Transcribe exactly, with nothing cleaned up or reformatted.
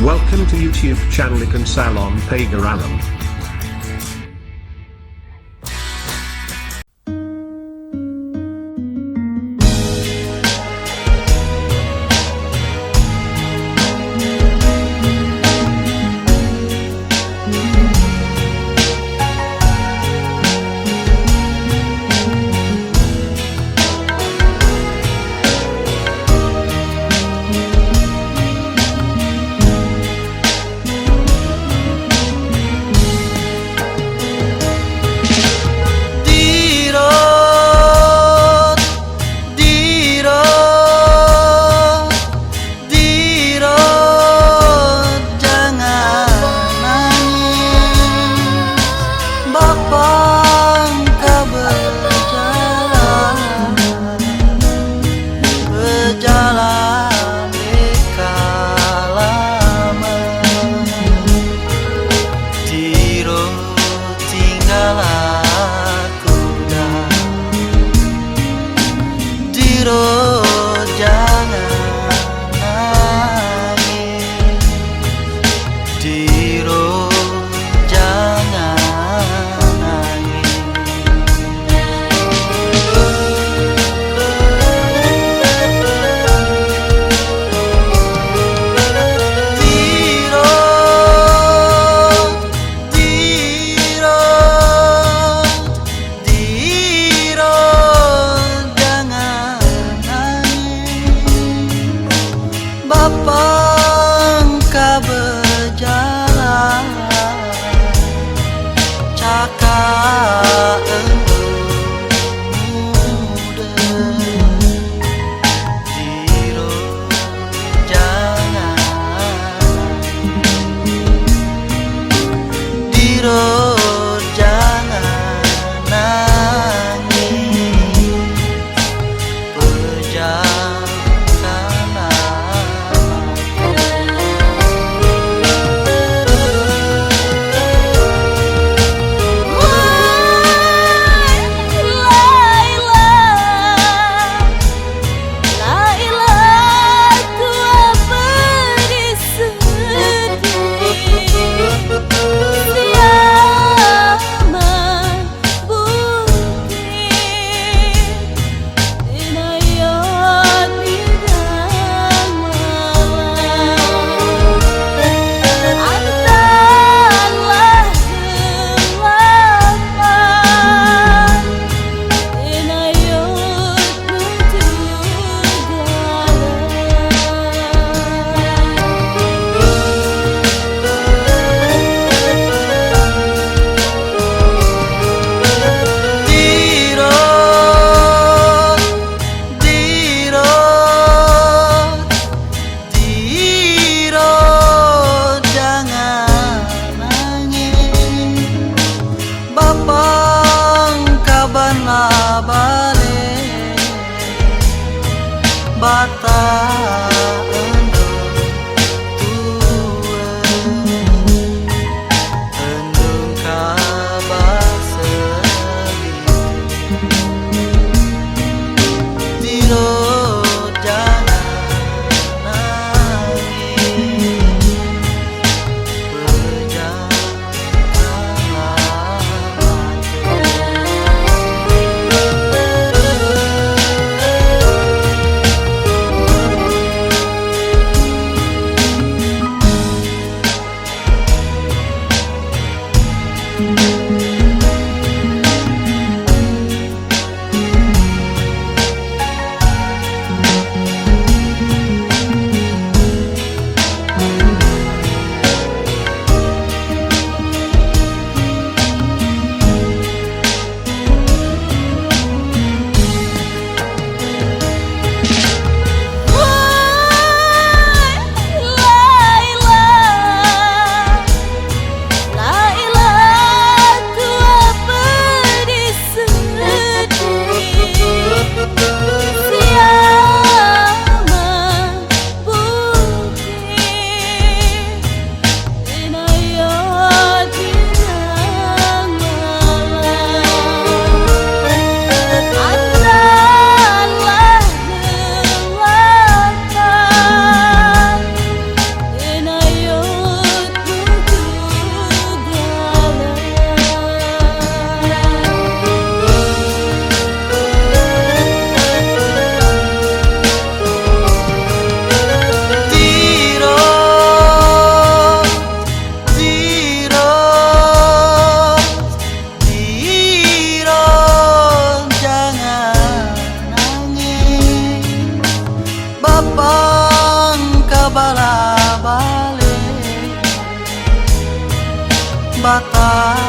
Welcome to YouTube channel Ikan Salon Pagar Alam. Diro, diro, diro, jangan nangis. Bapa engkau berjalan, berjalan dekat lama. Diro, tinggal aku dah. Diro, jangan nangis. Diro, jangan nangis. Diro, diro, diro, jangan nangis. Bapa engkau berjalan, cakap engkau muda. Diro, jangan nangis. Diro, jangan nangis. Pejamkan mata. Wahai Laila, Laila, ku beri sedih. Siapa bukti inayot bidang malam. Antanlah gelapan inayot Diro, jangan nangis. Bapa engkau banlah balik. Bata endung tua, endung kabar sedih. Diro, jangan nangis. Bang kabala bale, bata